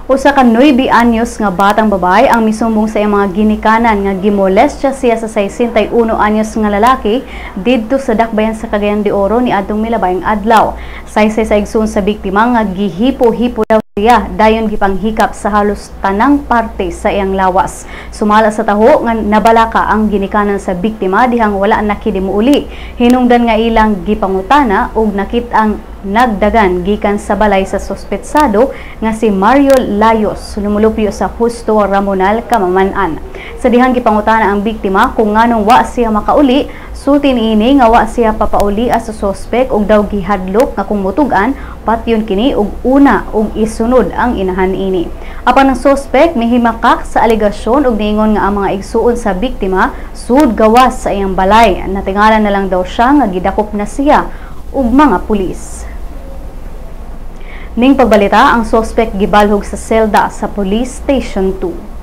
Usa ka 9 anyos nga batang babae ang misumbong sa iyang mga ginikanan nga gimolestya siya sa 61 anyos nga lalaki didto sa dakbayan sa Cagayan de Oro ni adtong milabayng adlaw. Saysay sa igsoon sa biktima nga gihipo-hipo daw siya dayon gipanghikap sa halos tanang parte sa iyang lawas. Sumala sa taho nga nabalaka ang ginikanan sa biktima dihang wala na kini muuli. Hinungdan nga ilang gipangutana ug nakit-ang nagdagan gikan sa balay sa suspetsado nga si Mario Layos, lumulupyo sa Justo Ramonal, Camaman-an. Sa dihang gipangutana ang biktima kung nganong wa siya makauli, sulti niini nga wa siya papauli sa sospek ug daw gihadlok nga kung mutug-an patyon kini ug una ug isunod ang inahan ini. Apan ang sospek mihimakak sa alegasyon ug niingon nga ang mga igsuon sa biktima sud gawas sa iyang balay. Natingala na lang daw siya nga gidakop na siya ug mga pulis. Ning pagbalita, ang sospek gibalhog sa selda sa Police Station 2.